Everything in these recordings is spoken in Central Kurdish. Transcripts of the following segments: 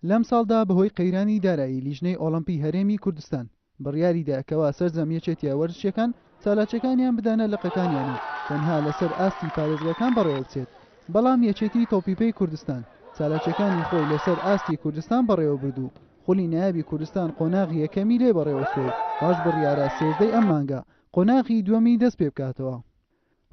لەمساڵدا بەهۆی قەیرانی دارایی لیژنەی ئۆڵۆمپی هەرێمی کوردستان بڕیاریدا کەوا سەرجەم یەکێتیە وەرزشیەکان چالاکیەکانیان بدەنە لقەکانیان و تەنها لەسەر ئاستی پارێزگاکان بەڕێوەبچێت، بەڵام یەکێتی تۆپی پێی کوردستان چالاکیەکانی خۆی لەسەر ئاستی کوردستان بەڕێوەبرد و خولی نایابی کوردستان قۆناغی یەکەمی لێ بەڕێوەچووە و واش بڕیارە 13 ی ئەم مانگە قۆناغی دووەمی دەستپێبکاتەوە.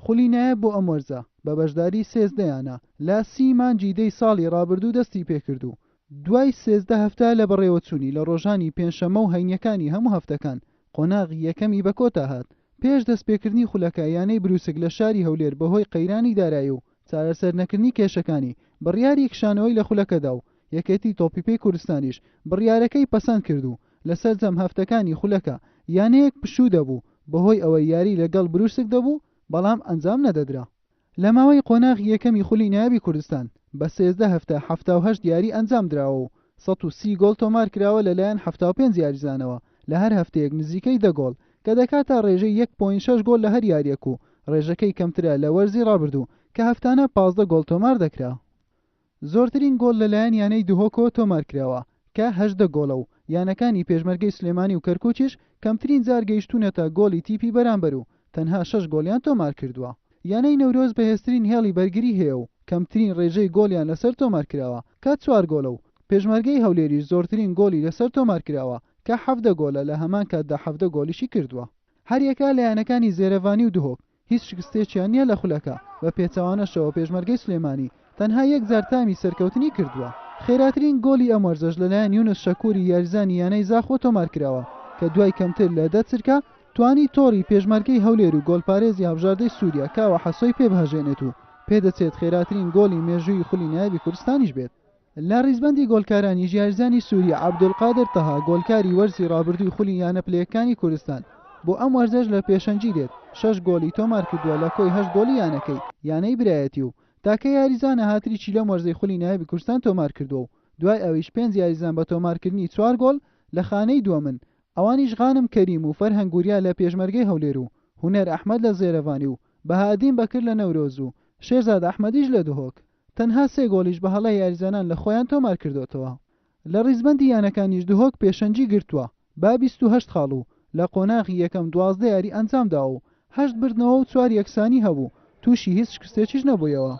خولی نایاب بۆ ئەم وەرزە بە بەشداری 13 یانە لە سی مانگی دەی ساڵی رابردوو دەستی پێکرد و دوای 13 هەفتە لە بەڕێوەچوونی لە رۆژانی پێنجشەممە و هەینیەکانی هەموو هەفتەکان قۆناغی یەکەمی بە کۆتا هات. پێش دەستپێکردنی خولەکە یانەی بروسک لە شاری هەولێر بەهۆی قەیرانی دارایی و چارەسەرنەکردنی کێشەکانی بڕیاری کشانەوەی لە خولەکەدا و یەکێتی تۆپی پێی کوردستانیش بڕیارەکەی پەسەند کرد و لە سەرجەم هەفتەکانی خولەکە یانەیەک پشوو دەبوو بەهۆی ئەوەی یاری لەگەڵ بروسک دەبوو بەڵام ئەنجام نەدەدرا. لە ماوەی قۆناغی یەکەمی خولی نایابی کوردستان بە 13 هەفتە 78 یاری ئەنجام دراوە و 130 گۆڵ تۆمارکراوە لەلایەن 75 یاریزانەوە لە هەر هەفتەیەک نزیکەی دە گۆڵ کە دەکاتە ڕێژەی یەک point شەش گۆڵ لە هەر یاریەک و ڕێژەکەی کەمترە لە وەرزی ڕابردوو کە هەفتانە 15 گۆڵ تۆمار دەکرا. زۆرترین گۆڵ لەلایەن یانەی دهۆکەوە تۆمارکراوە کە 18 گۆڵە و یانەکانی پێشمەرگەی سلێمانی و کەرکوکیش کەمترین جار گەیشتوونەتە گۆڵی تیپی بەرامبەر و تەنها شەش گۆڵیان تۆمارکردووە. یانەی نەورۆز بەهێزترین هێڵی بەرگری هەیە و کەمترین ڕێژەی گۆڵیان لەسەر تۆمارکراوە کە چوار گۆڵە و پێشمەرگەی هەولێریش زۆرترین گۆڵی لەسەر تۆمارکراوە کە 17 گۆڵە لە هەمان کاتدا 17 گۆڵیشی کردووە. هەریەکە لە یانەکانی زێرەڤانی و دهۆک هیچ شکستێکیان نییە لە خولەکە، بە پێچەوانەشەوە پێشمەرگەی سلێمانی تەنها یەک جار تامی سەرکەوتنی کردووە. خێراترین گۆڵی ئەم وەرزەش لەلایەن یونس شەکوری یاریزانی یانەی زاخۆ تۆمارکراوە کە دوای کەمتر لە دە چرکە توانی تۆڕی پێشمەرگەی هەولێر و گۆڵپارێزی هەڵبژاردەی سووریا کاوە حەسۆی پێبهەژێنێت و پێدەچێت خێراترین گۆڵی مێژووی خولی نایابی کوردستانیش بێت. لە ریزبەندی گۆڵکارانیش یاریزانی سووریا عەبدولقادر تەها گۆڵکاری وەرزی رابردووی خولی یانە پلەیەکانی کوردستان بۆ ئەم وەرزەش لە پێشەنگی دێت شەش گۆڵی تۆمارکردووە لە کۆی هەشت گۆڵی یانەکەی یانەی برایەتی و تاکە یاریزانە هاتریکی لەم وەرزەی خولی نایابی کوردستان تۆمارکردووە و دوای ئەویش پێنج یاریزان بە تۆمارکردنی چوار گۆڵ لە خانەی دووەمن ئەوانیش غانم کەریم و فەرهەنگ وریا لە پێشمەرگەی هەولێر و هونەر ئەحمەد لە زێرەڤانی و بەهائەدین بەکر لە نەورۆز و شێرزاد ئەحمەدیش لە دهۆک. تەنها سێ گۆڵیش بە هەڵەی یاریزانان لە خۆیان تۆمارکردۆتەوە. لە ریزبەندی یانەکانیش دهۆک پێشەنگی گرتووە بە 28 خاڵ و لە قۆناغی یەکەم 12 یاری ئەنجامداوە و هەشت بردنەوە و چوار یەکسانی هەبوو تووشی هیچ شکستێکیش نەبوویەوە.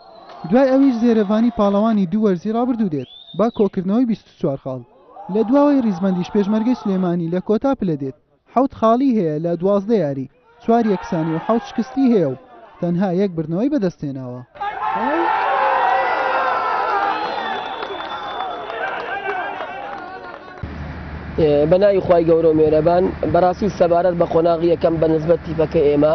دوای ئەویش زێرەڤانی پاڵەوانی دوو وەرزی رابردوو دێت بە کۆکردنەوەی 24 خاڵ. لە دواوەی ریزبەندیش پێشمەرگەی سلێمانی لە کۆتا پلە دێت حەوت خاڵی هەیە لە 12 یاری، چوار یەکسانی و حەوت شکستی هەیە و تەنها یەک بردنەوەی بەدەستهێناوە. بە ناوی خوای گەورە و مێرەبان بەڕاستی سەبارەت بە قۆناغی یەکەم بە نسبەت تیپەکە ئێمە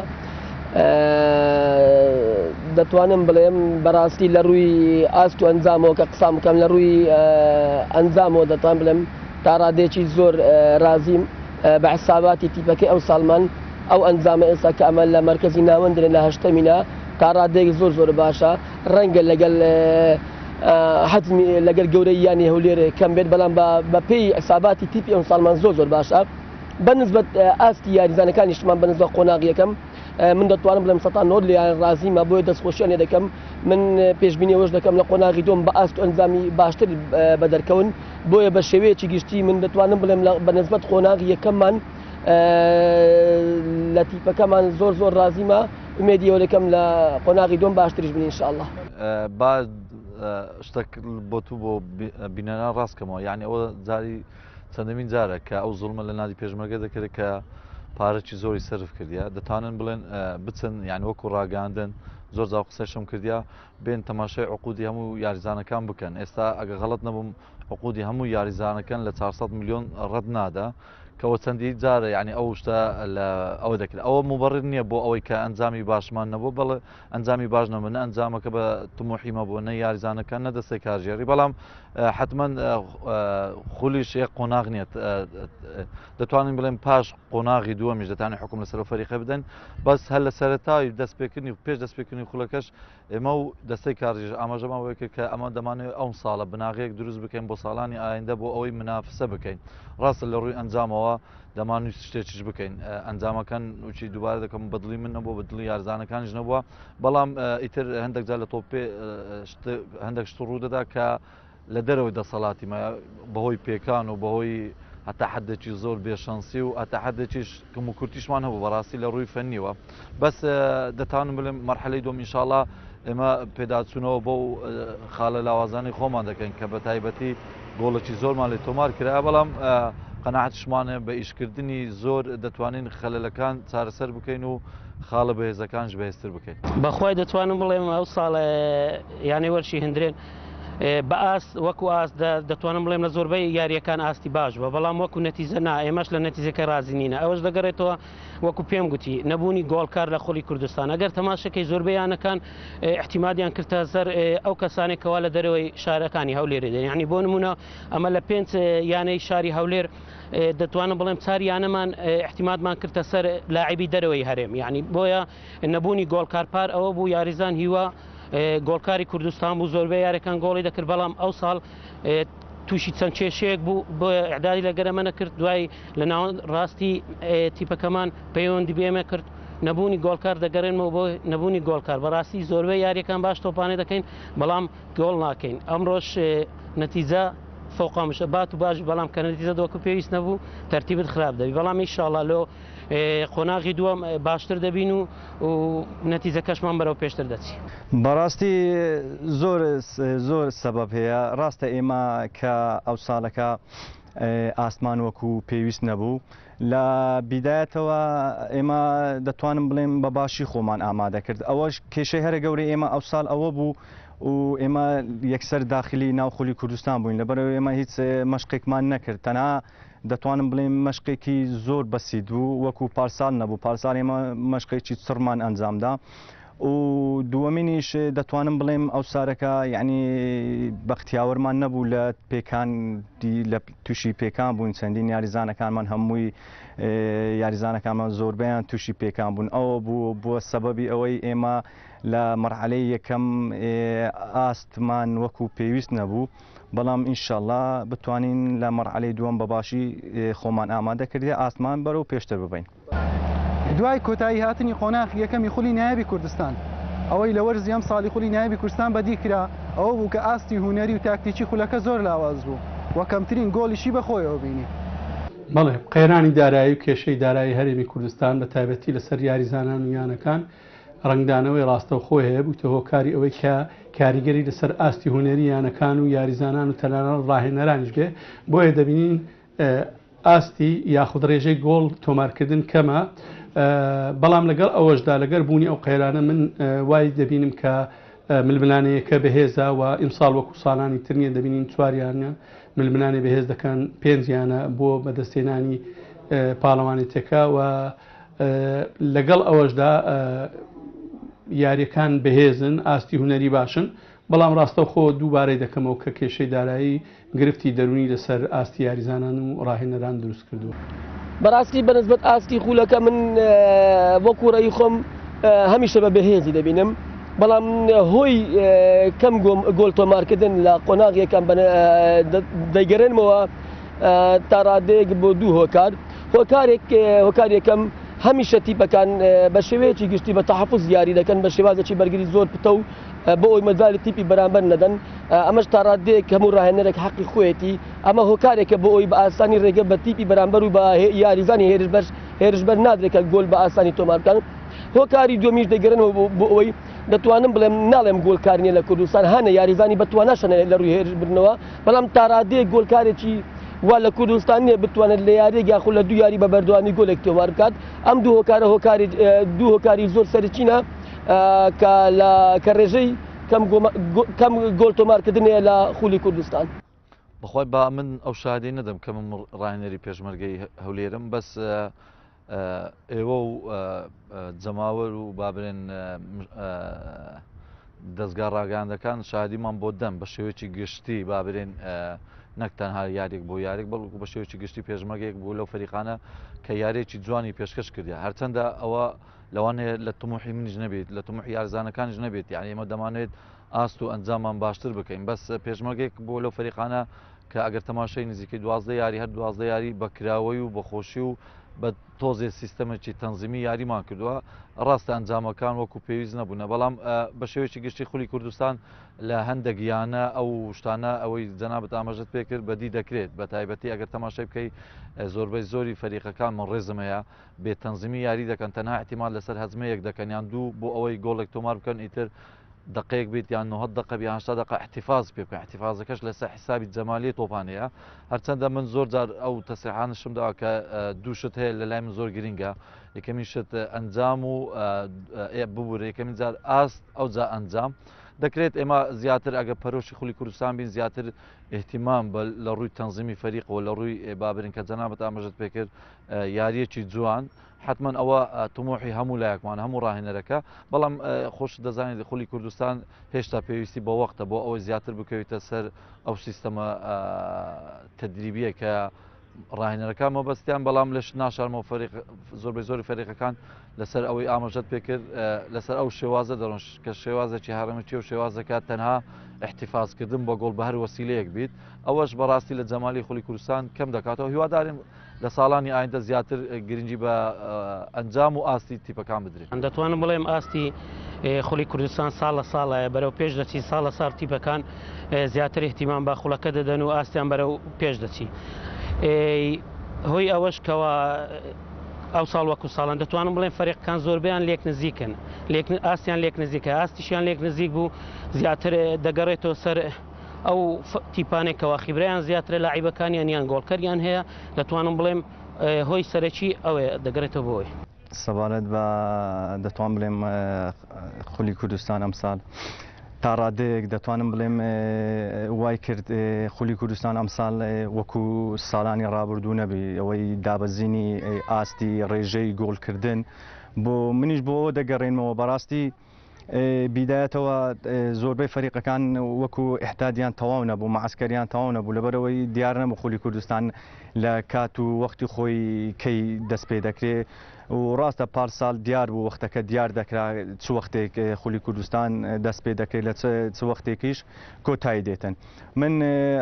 دەتوانم بڵێم بەڕاستی لە ڕووی ئاست و ئەنجامەوە کە قسان بکەم لە ڕووی ئەنجامەوە دەتوان بڵێم تا ڕادێکی زۆر رازیم بە حساباتی تیپەکەی ئەو ساڵمان ئەو ئەنجامە ئێستا کە ئەمە لە مەرکەزی ناوەندرێن لە هەشتەمینە تا ڕادەیەک زۆر زۆر باشە ڕەنگە لەگەڵ حەجمی لەگەل گەورەی یانی هەولێر کەم بێت بەڵام بە پێی حساباتی تیپی ئەم ساڵمان زۆر زۆر باشە بە نسبەت ئاستی یاریزانەکانیشمان بە نسبەت قۆناغ یەکەم من دەتوانم بڵێم سەتا نۆ لێیان ڕازیمە بۆیە دەستخۆشیان لێ دەکەم من پێشبینی ئەوەش دەکەم لە قۆناغی دووەم بە ئاست و ئەنجامی باشتر بە دەرکەون بۆیە بە شێوەیەکی گشتی من دەتوانم بڵێم بە نسبەت قۆناغی یەکەممان لە تیپەکەمان زۆر زۆر ڕازیمە ئومێدی ئەوە دەکەم لە قۆناغی دووەم باشتریش بن ئینشاءاللە. با شتێک بۆ تو بۆ بینەران ڕاست کەمەوە یعنی ئەوە جاری چەندەمین جارە کە ئەو زوڵمە لە نادی پێشمەرگە دەکرێت کە پارەی زۆری سەرف کردیا دەتانن بڵێن بچن یان وەکو ڕاگەاندن زۆر جاو قسەشم کردیا بێن تەماشای عقودی هەموو یاریزانەکان بکەن ئێستا ئەگە غەڵت نەبووم عقودی هەموو یاریزانەکان لە 400 میلیۆن ڕەت نادا کەەوە چەندی جارە یعنی ئەو شتە لە ئەوە دەکرێت ئەوە مبڕر نییە بۆ ئەوەی کە ئەنجامی باشمان نەبوو بەڵێ ئەنجامی باش نەبوو نە ئەنجامەکە بە تموحی مەبوو نە یاریزانەکان نە دەستەی کارگێڕی بەڵام حتمما خولیش یەک قۆناغ نییە دەتوانین بڵێن پاش قۆناغی دووەمیش دەتانین حکوم لەسەر فەریقە بدەن بەس هەر لە سەرەتای دەستپێکردنی پێش دەستپێکردنی خولەکەش ئێمە و دەستەی کارگێڕیش ئاماژەمان بەوە کرد کە ئەمە دەمانەوێت ئەم ساڵە بناغەیەک دروست بکەین بۆ ساڵانی ئایندە بۆ ئەوەی منافسە بکەین ڕاستە لە ڕووی ئەنجامەوە دەمانویست شتێکیش بکەین ئەنجامەکان وچی دووبارە دەکەم بەدڵی من نەبووە بەدڵی یارزانەکانیش نەبووە بەڵام ئیتر هەندێک جار لە تۆپێ هەندێک شت ڕوو دەدا کە لە دەرەوەی دەسەڵاتی مە بەهۆی پێکان و بەهۆی هەتا حدێکی زۆر بێشەنسی و هەتا حدێکیش کەم و کورتیشمان هەبوو بەڕاستی لە ڕووی فەنیوە بەس دەتانم بڵێم مەرحەلەی دوم ئینشاڵا ئێمە پێداچوونەوە بەو خاڵە لاوازانەی خۆمان دەکەین کە بە تایبەتی گۆڵێکی زۆرمان لێ تۆمار کرا بەڵام قەناعەتشمانە بە ئیشکردنی زۆر دەتوانین خەلەلەکان چارەسەر بکەین و خاڵە بەهێزەکانش بەهێزتر بکەین. بەخوای دەتوانم بڵێم ئەو ساڵە یانەی وەرشی هندرێن بە ئاست وەکو ئاست دەتوانم بڵێم لە زۆربەی یاریەکان ئاستی باش بە بەڵام وەکو نەتیزە نا ئێمەش لە نەتیزەکە رازی نینە ئەوەش دەگەڕێتەوە وەکو پێم گوتی نەبوونی گۆڵکار لە خولی کوردستان ئەگەر تەماشەکەی زۆربەی یانەکان احتیمادیان کردە سەر ئەو کەسانێک کەوا لە دەرەوەی شارەکانی هەولێرێ دێن یعنی بۆ نمونە ئەمە لە پێنج یانەی شاری هەولێر دەتوانم بڵێم چار یانەمان احتیمادمان کردە سەر لاعبی دەرەوەی هەرێم یعنی بۆیە نەبوونی گۆڵکار پار ئەوە بوو یاریزان هیوا گۆڵکاری کوردستان بوو زۆربەی یاریەکان گۆڵی دەکرد بەڵام ئەو ساڵ تووشی چەند کێشەیەک بوو بۆ ئەعدادی لە گەرەمە نەکرد دوای لە ناوەند ڕاستی تیپەکەمان پەیوەندی بێمە کرد نەبوونی گۆڵکار دەگەڕێنمەوە بۆ نەبوونی گۆڵکار بەڕاستی زۆربەی یاریەکان باش تۆپانێ دەکەین بەڵام گۆڵ ناکەین ئەمڕۆش نەتیجە فوقامشە بات و باش بەڵام کە نەتیجە دۆکو پێویست نەبوو تەرتیبت خراپ دەبی بەڵام ئینشاءاللە لۆ قۆناغی دووەم باشتر دەبین و نەتیجەکەشمان بەرەو پێشتر دەچی. بەڕاستی زۆر زۆر سەبەب هەیە ڕاستە ئێمە کە ئەو ساڵەکە ئاستمان وەکو پێویست نەبوو لە بیدایەتەوە ئێمە دەتوانم بڵێم بە باشی خۆمان ئامادە کرد ئەوەش کێشەی هەرە گەورەی ئێمە ئەو ساڵ ئەوە بوو و ئێمە یەکسەر داخلی ناو خولی کوردستان بووین لەبەرەوە ئێمە هیچ مەشقێکمان نەکرد تەنها دەتوانم بڵێم مەشقێکی زۆر بەسیت بوو وەکو پارسال نەبوو پارسال ئێمە مەشقێکی چڕمان ئەنجامدا و دووەمینیش دەتوانم بڵێم ئەو سارەکە یعنی بەختیاوەرمان نەبوو لە پێکان لە تووشی پێکان بوون چەندین یاریزانەکانمان هەمووی یاریزانەکانمان زۆربەیان تووشی پێکان بوون ئەوە بوو بووە سەبەبی ئەوەی ئێمە لە مەرحەلەی یەکەم ئاستمان وەکو پێویست نەبوو بەڵام ئینشەڵا بتوانین لە مەرحەلەی دووەم بە باشی خۆمان ئامادە کردیە ئاستمان بەرەو پێشتر ببەین. دوای کۆتایی هاتنی قۆناخی یەکەمی خولی نایابی کوردستان، ئەوەی لە وەرزی ئەمساڵی خولی نایابی کوردستان بەدی کرا ئەوە بوو کە ئاستی هونەری و تاکتیکی خولەکە زۆر لاواز بوو و کەمترین گۆڵیشی بەخۆیەوە بینی. بەڵێ، قەیرانی دارایی و کێشەی دارایی هەرێمی کوردستان بە تایبەتی لەسەر یاریزانان و یانەکان ڕەنگدانەوەی ڕاستەوخۆی هەیە، بوویتە هۆکاری ئەوەی کە کاریگەری لەسەر ئاستی هونەری یانەکان و یاریزانان و تەنانەت ڕاهێنەرانیش بێ، بۆیە دەبینین ئاستی یاخود ڕێژەی گۆڵ تۆمارکردن کەمە، بەڵام لەگەڵ ئەوەشدا لەگەر بوونی ئەو قەیرانە من وای دەبینم کە ململانێیەکە بەهێزە و ئیمساڵ وەکو ساڵانی تر نییە، دەبینین چوار یانە ململانێ بەهێز دەکەن، پێنج یانە بۆ بەدەستهێنانی پاڵەوانێتیەکە و لەگەڵ ئەوەشدا یاریەکان بەهێزن، ئاستی هونەری باشن، بەڵام ڕاستەوخۆ دووبارەی دەکەمەوە کە کێشەی دارایی گرفتی دەروونی لەسەر ئاستی یاریزانان و ڕاهێنەران دروست کردووە. بەڕاستی بەنسبەت ئاستی خولەکە من وەکو ڕەئی خۆم هەمیشە بە بەهێزی دەبینم بەڵام هۆی کەم گۆل تۆمارکردن لە قۆناغ یەکەم دەیگەرێنمەوە تا ڕادەیەک بۆ دوو هۆکار هۆکارێک هۆکار یەکەم هەمیشە تیپەکان بە شێوەیەکی گشتی بە تەحەفوز یاری دەکەن بە شێوازێکی بەرگری زۆر پتە و بۆ ئەوی مەجالی تیپی بەرامبەر نەدەن ئەمەش تا ڕادەیەک هەموو ڕاهێنەرێک حەقی خۆیەتی ئەمە هۆکارێکە بۆ ئەوی بە ئاسانی ڕێگە بە تیپی بەرامبەر و بە یاریزانی هێرشبەر هێرشبەر نادرێت کە گۆل بە ئاسانی تۆمار بکەن هۆکاری دووەمیش دەگەرنەوە بۆ ئەوەی دەتوانم بڵێم ناڵێم گۆلکار نییە لە کوردستان هەنە یاریزانی بە تواناشە لە ڕووی هێرشبردنەوە بەڵام تاڕادەیەک گۆلکارێکی وا لە کوردستان نییە بتوانێت لە یاریێک یاخود لە دوو یاری بە بەردەوامی گۆلێک تۆمار بکات ئەم دوو هۆکارە هۆکاری دوو هۆکاری زۆر سەرچینە کە لە کە ڕێژەی کەم کەم گۆل تۆمارکردنەیە لە خولی کوردستان. بەخوای با من ئەو شادی نەدەم کە من ڕاهێنەری پێشمەرگەی هەولێرم بەس ئێوە و جەماوەر و بابرێن دەستگا ڕاگەاندەکان شادیمان بۆ دەم بە شێوەیەکی گشتی بابرێن نەک تەنها یاریێک بۆ یاریێک بەڵکو بە شێوەیەکی گشتی پێشمەگەیەک بوو لەو فەریقانە کە یاریێکی جوانی پێشکەش کردی هەرچەندە ئەوە لەوانەیە لە تموحی منیش نەبێت لە تموحی یارزانەکانیش نەبێت یعنی ئێمە دەمانێت ئاست و ئەنجامان باشتر بکەین بەس پێشمەگێک بۆ لەو فەریقانە کە ئەگەر تەماشای نزیکەی 12 یاری هەر 12 یاری بە کراوەی و بەخۆشی و بە تۆزێ سیستەمێکی تەنزیمی یاریمان کردووە ڕاستە ئەنجامەکان وەکو پێویست نەبوونە بەڵام بە شێوەیەکی گشتی خولی کوردستان لە هەندێک یانە ئەو شتانە ئەوەی جەنابت ئاماژەت پێکرد بەدی دەکرێت بە تایبەتی ئەگەر تەماشای بکەی زۆربەی زۆری فەریقەکان من ڕێزم هەیە بێ تەنزیمی یاری دەکەن تەنها احتیمال لەسەر هەزمەیەک دەکەن یان دوو بۆ ئەوەی گۆڵێک تۆمار بکەن ئیتر دقەیەک بیت یان 90 دقە یان 80 دقە احتفاظ پێ بکەن احتفاظەکەش لەسەر حسابی جەمالی تۆپانەیە هەرچەندە من زۆر جار ئەو تەسریحانشم داوە کە دوو شت هەیە لە لای من زۆر گرنگە یەکەمین شت ئەنجام و ببورە یەکەمین جار ئاست ئەوجا ئەنجام دەکرێت ئێمە زیاتر ئەگە پەرۆشی خولی کوردستان بین زیاتر احتیمام بە لە ڕووی تەنزیمی فەریقەوە لە ڕووی بابرین کە جەنابەت ئاماژەت پێکرد یاریەکی جوان حتمما ئەوە تموحی هەموو لایەکمان هەموو ڕاهێنەرەکە بەڵام خۆش دەزانێت خولی کوردستان هێشتا پێویستی بە وەختە بۆ ئەوەی زیاتر بکەویتە سەر ئەو سیستەمە تەدریبیە کە ڕاهێنەرەکان مەبەستیان بەڵام لەش ناشارمەوە فەریق زۆربەی زۆری فەریقەکان لەسەر ئەوەی ئاماژەت پێکرد لەسەر ئەو شێوازە دەڕۆن کە شێوازێکی هەڕەمەکی و شێوازەکە تەنها احتفاظکردن بە گۆڵ بە هەر وەسیلەیەک بیت ئەوەش بەڕاستی لە جەمالی خولی کوردستان کەم دەکاتەوە هیوادارین لە ساڵانی ئایندە زیاتر گرنگی بە ئەنجام و ئاستی تیپەکان بدرێت. دەتوانم بڵێم ئاستی خولی کوردستان ساڵ لە ساڵ بەرەو پێش دەچی ساڵ لە ساڵ تیپەکان زیاتر اهتیمام بە خوڵەکە دەدەن و ئاستیان بەرەو پێش دەچی. هۆی ئەوەش کەوا ئەو ساڵ وەکو ساڵان دەتوانم بڵێم فەریقەکان زۆربیان لێک نزیکن لێک ئاستیان لێک نزیکە ئاستیشیان لێک نزیک بوو زیاتر دەگەڕێتەوە سەر ئەو تیپانێک کەوا خیبرەیان زیاترە لاعیبەکانیان یان گۆڵکەریان هەیە دەتوانم بڵێم هۆی سەرەکی ئەوەیە دەگەڕێتەوە بۆی. سەبارەت بە دەتوان بڵێم خولی کوردستان ئەمساڵ تا ڕادەیەک دەتوانم بڵێم وای کرد خولی کوردستان ئەمساڵ وەکو ساڵانی ڕابردوو نەبی ئەوەی دابەزینی ئاستی ڕێژەی گۆڵکردن بۆ منیش بۆ ئەوە دەگەڕێنمەوە بەڕاستی بیدایەتەوە زۆربەی فەریقەکان وەکو ئیحتادیان تەواو نەبوو مەعسکەریان تەواو نەبوو لەبەرەوەی دیار نەبوو خولی کوردستان لە کات و وەختی خۆی کەی دەست پێ دەکرێ و ڕاستە پارسال دیار بوو وەختەکە دیار دەکرا چ وەختێک خولی کوردستان دەست پێ دەکرێت لە چ وەختێکیش کۆتایی دێتن من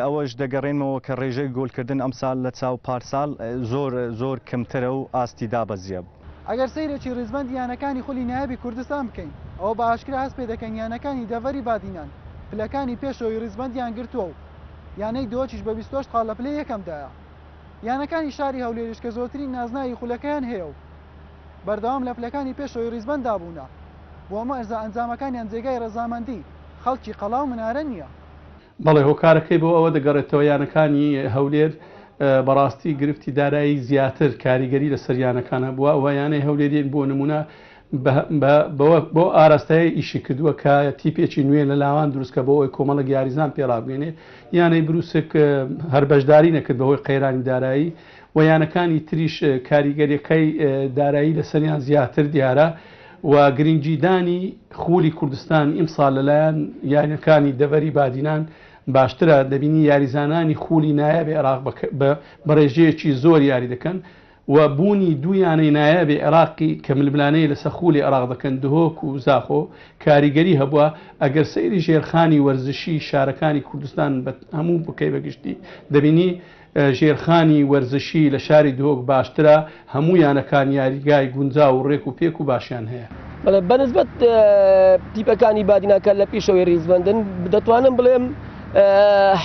ئەوەش دەگەڕێنمەوە کە ڕێژەی گۆلکردن ئەمسال لە چاو پارسال زۆر زۆر کەمترە و ئاستی دابەزیە. ئەگەر سەیرێکی ڕیزبەندی یانەکانی خولی نایابی کوردستان بکەین ئەوە بە ئاشکرا هەست پێدەکەین یانەکانی دەڤەری بادینان پلەکانی پێشەوەی ڕیزبەندیان گرتووە و یانەی دهۆکیش بە 28 خاڵ لە پلەی یەکەمدایە. یانەکانی شاری هەولێریش کە زۆرترین نازناوی خولەکەیان هەیە و بەردەوام لە پلەکانی پێشەوەی ڕیزبەنددا بوونە، بۆ ئەمە ئەنجامەکانیان جێگای ڕەزامەندی خەڵکی قەڵا و منارە نییە. بەڵێ هۆکارەکەی بۆ ئەوە دەگەڕێتەوە یانەکانی هەولێر بەڕاستی گرفتی دارایی زیاتر کاریگەری لەسەر یانەکان هەبووە و یانەی هەولێرین بۆ نمونە بۆ ئاراستەیە ئیشی کردووە کە تیپێکی نوێ لە لاوان دروستکە بۆ ئەوی کۆمەڵک یاریزان پێڕابگەێنێ یانەی بروسک هەر بەشداری نەکرد بەهۆی قەیرانی دارایی و یانەکانی تریش کاریگەریەکەی دارایی لەسەریان زیاتر دیارە و گرنگیدانی خولی کوردستان ئیمساڵ لەلایەن یانەکانی دەڤەری بادینان باشترە، دەبینی یاریزانانی خولی نایابی عێراق بە ڕێژەیەکی زۆر یاری دەکەن و بوونی دوو یانەی نایابی عێراقی کە ململانێی لەسەر خولی عێراق دەکەن دهۆک و زاخۆ کاریگەری هەبووە، ئەگەر سەیری ژێرخانی وەرزشی شارەکانی کوردستان بە هەموو بکەی بە گشتی دەبینی ژێرخانی وەرزشی لە شاری دهۆک باشترە، هەموو یانەکان یاریگای گونجاو و رێک و پێک و باشیان هەیە. بەڵێ بەنسبەت تیپەکانی بادینان کە لە پیشەوەی ریزبەندن دەتوانم بڵێم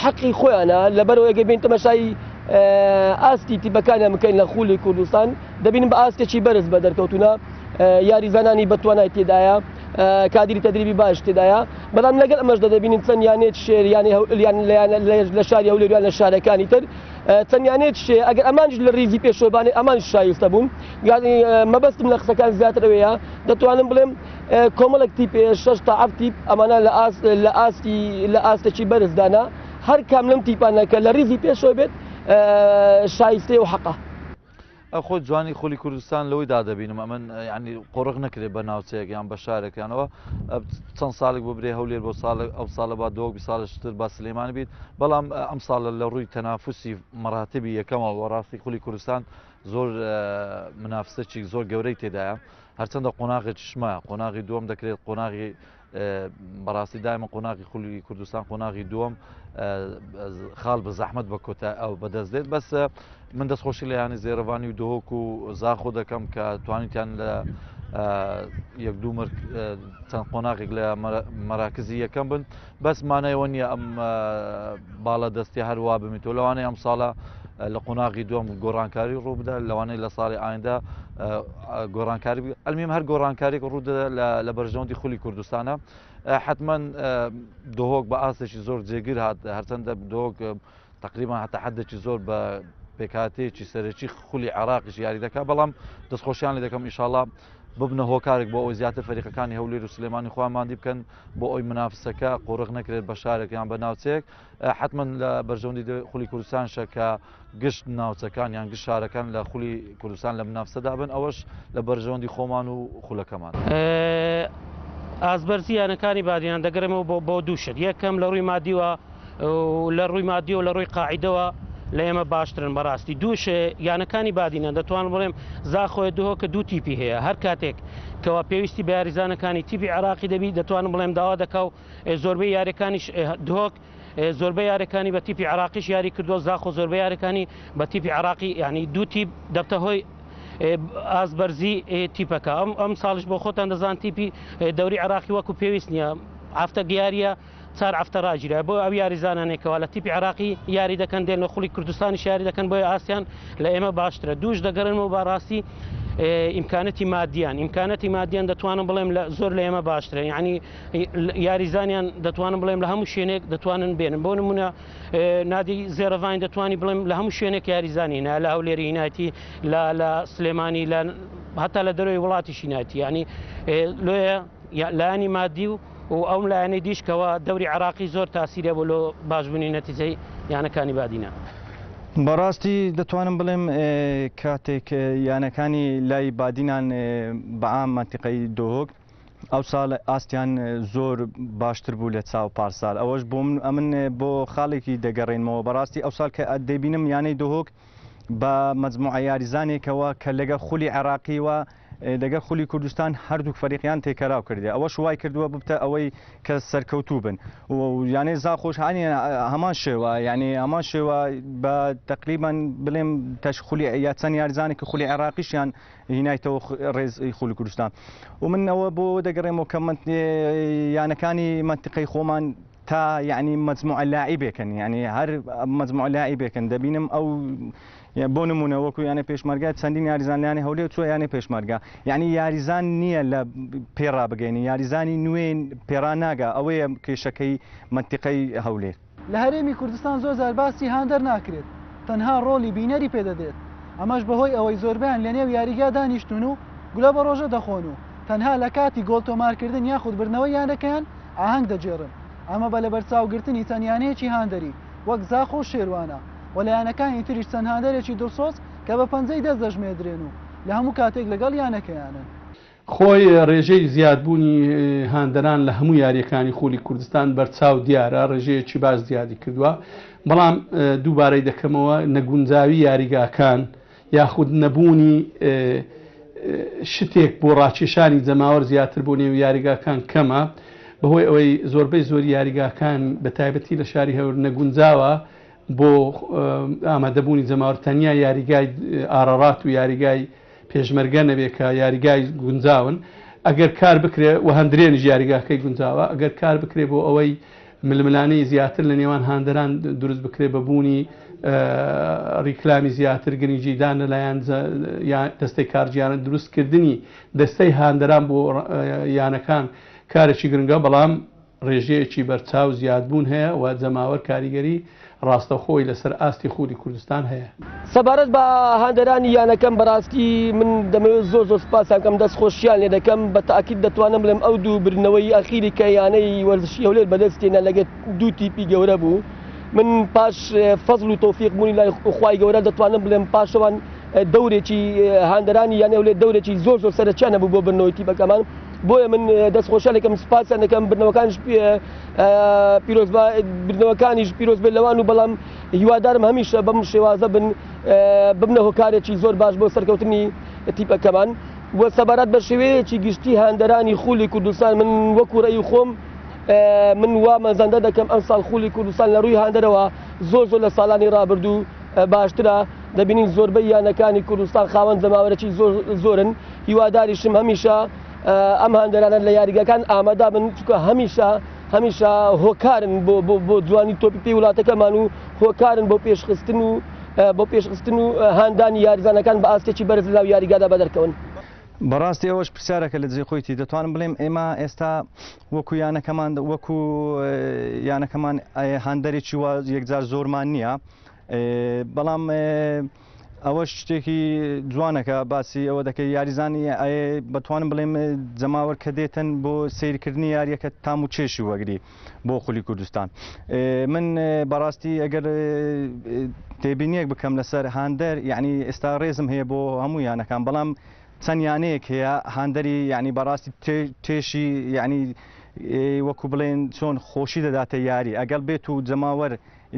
حەقی خۆیانە لەبەرەوەی گەر بین تەمەشای ئاستی تیپەکانیان بکەین لە خولی کوردستان دەبینم بە ئاستێکی بەرز بە دەرکەوتونە یاریزانانی بەتوانای تێدایە کادری تەدریبی باش تێدایە بەڵام لەگەڵ ئەمەشدا دەبینین چەند یانەیەک شێر یانەی هەولێر لە شاری هەولێر یان لە شارەکانی تر چەند یانەیەک شێ ئەگەر ئەمانیش لە ریزی پێشەوەبانێ ئەمانیش شایستە بوون یعنی مەبەستم لە قسەکان زیاتر ئەوەیە دەتوانم بڵێم کۆمەڵێک تیپ شەش تا حەفت تیپ ئەمانە لە ئاست لە ئاستی لە ئاستێکی بەرزدانە هەر کام لەم تیپانە کە لە ریزی پێشەوە بێت شایستەیە و حەقە. خۆ جوانی خولی کوردستان لەوەی دا دەبینم ئەمن ینی قۆرغ نەکرێت بە ناوچەیەک یان بە شارێکیانەوە چەند ساڵێک ببرێ هەولێر بۆ ساڵ ئەو ساڵە با دۆک ساڵشتر با سلێمانی بیت بەڵام ئەم ساڵە لە ڕووی تەنافوسی مەراتبی یەکەمەوە وەڕاستی خولی کوردستان زۆر منافسەکی زۆر گەورەی تێدایە هەرچەندە قۆناغێکیشمە قۆناغی دووەم دەکرێت قۆناغی بەڕاستی دایمە قۆناغی خولی کوردستان قۆناغی دووەم خاڵ بە زەحمت بە کۆتا ئەو بەدەست دێت بەس من دەستخۆشی لە یانەی زێرەڤانی و دهۆک و زاخۆ دەکەم کە توانیتیان لە یەک دوو مرک چەند قۆناغێک لە مەراکزی یەکەم بن بەس مانایەوە نییە ئەم باڵە دەستی هەروە بمیتەوە لەوانەیە ئەم ساڵە لە قۆناغی دووەم گۆڕانکاری ڕووبدا لەوانەیە لە ساڵی ئایندە گۆڕانکاری ئەلمیم هەر گۆڕانکارێک ڕوودەدا لە بەرژەوەندی خولی کوردستانە حتمما دهۆک بە ئاستێکی زۆر جێگیر هات هەرچەندە دهۆک تقریبا هەتا حدێکی زۆر بە پێکهاتەیەکی سەرەکی خولی عراقیش یاری دەکات بەڵام دەستخۆشیان لێ دەکەم ئیشاڵا ببنە هۆکارێک بۆ ئەوەی زیاتر فەریقەکانی هەولێر و سلێمانی خۆیان ماندی بکەن بۆ ئەوی منافسەکە قۆرغ نەکرێت بە شارێک یان بە ناوچەیەک حتمما لە بەرژەوەندی خولی کوردستانشە کە گشت ناوچەکان یان گشت شارەکان لە خولی کوردستان لە منافسەدا بن ئەوەش لە بەرژەوەندی خۆمان و خولەکەمان. ئاستبەرزی یانەکانی بادینان دەگەرێمەوە بۆ بۆ دوو شت یەکەم لە ڕووی مادیوە لە ڕووی مادیەوە لە ڕووی قاعیدەوە لە ئێمە باشترن بەڕاستی دووش یانەکانی بادینان دەتوانم بڵێم زاخۆیە دهۆکە دوو تیپی هەیە هەر کاتێک کەوا پێویستی بە یاریزانەکانی تیپی عێراقی دەبی دەتوانم بڵێم داوا دەکا و زۆربەی یاریەکانیش دهۆک زۆربەی یاریەکانی بە تیپی عێراقیش یاری کردووە زاخۆ زۆربەی یاریەکانی بە تیپی عێراقی یعنی دوو تیپ دەبتە هۆی ئاست بەرزی تیپەکە ئەم ئەم ساڵش بۆ خۆتان دەزان تیپی دەوری عێراقی وەکو پێویست نییە هەفتە گیاریە چار هەفتە ڕاگیرا بۆ ئەو یاریزانانەی کەوا لە تیپی عێراقی یاری دەکەن دێن لە خولی کوردستانیش یاری دەکەن بۆیە ئاستیان لە ئێمە باشترە دووش دەگەڕێنەوە بە ڕاستی ئیمکانەتی مادیان ئیمکانەتی مادیان دەتوانم بڵێم لە زۆر لە ئێمە باشترە یعنی یاریزانیان دەتوانم بڵێم لە هەموو شوێنێک دەتوانن بێنن بۆ نمونە نادی زێرەڤین دەتوانی بڵێم لە هەموو شوێنێک یاریزانی نا لە هەولێری هینایەتی لە لە سلێمانی لە هەتا لە دەرەوەی وڵاتیشی نایەتی یعنی لۆیە لایەنی مادی و و ئەو لایەنەی دیش کەوا دەوری عێراقی زۆر تاسیری هەبوو لۆ باشبوونی نەتیجەی یانەکانی بادینان. بەڕاستی دەتوانم بڵێم کاتێک یانەکانی لای بادینان بەعام مەنتیقەی دهۆک ئەو ساڵ ئاستیان زۆر باشتر بوو لە چاو پارسال ئەوەش بۆ من ئەمن بۆ خاڵێکی دەگەڕێنمەوە بەڕاستی ئەو ساڵ کە دەبینم یانەی دهۆک بە مەجموعە یاریزانێکەوە کە لەگەڵ خولی عێراقی و لەگەڵ خولی کوردستان هەردووک فەریقیان تێکەراو کردێ ئەوەش وای کردووە ببتە ئەوەی کە سەرکەوتوو بن و یانەی زاخۆش هەنی هەمان شێوە یعنی هەمان شێوە بە تقریبان بڵێم تەش خولی یا چەند یاریزانێکی خولی عێراقیشیان هینایتەوە ڕێز خولی کوردستان و من ئەوە بۆ دەگەڕێمەوە کە یانەکانی مەنتیقەی خۆمان تا یعنی مەجموعە لاعیبێکن یعنی هەر مەجموعە لاعیبێکن دەبینم ئەو بۆ نمونە وەکو یانە پێشمەرگە چەندین یاریزان لە یانەی هەولێر چووە یانەی پێشمەرگە یعنی یاریزان نییە لە پێڕا بگەینی یاریزانی نوێ پێڕا ناگا ئەوەیە کێشەکەی مەنتیقەی هەولێر. لە هەرێمی کوردستان زۆر جار باسی هاندەر ناکرێت، تەنها ڕۆڵی بینەری پێدەدرێت، ئەمەش بەهۆی ئەوەی زۆربەیان لەنێو یاریگا دانیشتوون و گولە بە ڕۆژە دەخۆن و تەنها لە کاتی گۆڵ تۆمارکردن یاخود بردنەوەی یانەکەیان ئاهەنگ دەگێڕن، ئەمە بە لەبەرچاوگرتنی چەند یانەیەکی هاندەری وەک زاخۆ و شێروانە و لە یانەکانی تریش چەند هاندەرێکی دڵسۆز کە بە پەنجەی دەست دەژمێردرێن و لە هەموو کاتێک لەگەڵ یانەکەیانن. خۆی ڕێژەی زیادبوونی هاندەران لە هەموو یارییەکانی خولی کوردستان بەرچاو دیارە، ڕێژەیەکی باش زیادی کردووە، بەڵام دووبارەی دەکەمەوە نەگونجاوی یاریگاکان یاخود نەبوونی شتێک بۆ ڕاکێشانی جەماوەر زیاتر بۆ نێو یاریگاکان کەمە، بەهۆی ئەوەی زۆربەی زۆری یاریگاکان بە تایبەتی لە شاری هەولێر نەگونجاوە بۆ ئامادەبوونی جەماوەر، تەنیا یاریگای ئارارات و یاریگای پێشمەرگە نەبێ کە یاریگای گونجاون ئەگەر کار بکرێ و هەندرێنیش یاریگاکەی گونجاوە ئەگەر کار بکرێ بۆ ئەوەی ململانێی زیاتر لە نێوان هاندەران دروست بکرێ بە بوونی ڕیکلامی زیاتر گرنگیدان لەلایەن دەستەی کارگێڕان دروستکردنی دەستەی هاندەران بۆ یانەکان کارێکی گرنگە بەڵام ڕێژەیەکی بەرچاو زیادبوون هەیە و جەماوەر کاریگەری ڕاستەوخۆی لەسەر ئاستی خولی کوردستان هەیە. سەبارەت بە هاندەرانی یانەکەم بەڕاستی من دەمەوێت زۆر زۆر سوپاسیان کەم دەست خۆشیان لێ دەکەم بە تاکید دەتوانم بڵێم ئەو دوو بردنەوەی ئەخیری کە یانەی وەرزشی هەولێر بەدەست هێنا لەگەر دوو تیپی گەورە بوو من پاش فەزڵ و تۆفیق بوونی لای خوای گەورە دەتوانم بڵێم پاشەوان دەورێکی هاندەرانی یانەی هەولێر دەورێکی زۆر زۆر سەرەکیان هەبوو بۆ بردنەوەی تیپەکەمان بۆیە من دەست خۆشیان دەکەم سوپاسیان دەکەم بردنەوەکانیش پیرۆز بردنەوەکانیش پیرۆز بێت لەوان و بەڵام هیوادارم هەمیشە بەم شێوازە بن ببنە هۆکارێکی زۆر باش بۆ سەرکەوتنی تیپەکەمان و سەبارەت بە شێوەیەکی گشتی هاندەرانی خولی کوردستان من وەکو ڕێی خۆم من وا مەزەندە دەکەم ئەم ساڵ خولی کوردستان لە ڕووی هاندەرەوە زۆر زۆر لە ساڵانی ڕابردوو باشترە. دەبینین زۆربەی یانەکانی کوردستان خاوەن جەماوەرەکی زۆر زۆرن هیواداریشم هەمیشە ئەم هاندەرانە لە یاریگەکان ئامادە بن چونکە هەمیشە هەمیشە هۆکارن بۆ بۆ بۆ جوانی تۆپی پێی وڵاتەکەمان و هۆکارن بۆ پێشخستن و بۆ پێشخستن و هاندانی یاریزانەکان بە ئاستێکی بەرز لەناو یاریگادا بەدەرکەون. بەڕاستی ئەوەش پرسیارەکە لە جێی خۆیتی دەتوانم بڵێم ئێمە ئێستا وەکو یانەکەمان وەکو یانەکەمان هاندەرێکی وا یەکجار زۆرمان نییە بەڵام ئەوەش شتێکی جوانەکە باسی ئەوە دەکەی یاریزانی بەتوانم بڵێم جەماوەر کە دێتن بۆ سیرکردنی یاریەکە تام و چێشی وەگری بۆ خولی کوردستان من بەڕاستی ئەگەر تێبینیەک بکەم لەسەر هاندەر یعنی ئێستا ڕێزم هەیە بۆ هەموو یانەکان بەڵام چەند یانەیەک هەیە هاندەری یعنی بەڕاستی تێشی یعنی وەکو بڵێن چۆن خۆشی دەداتە یاری ئەگەڵ بێت و جەماوەر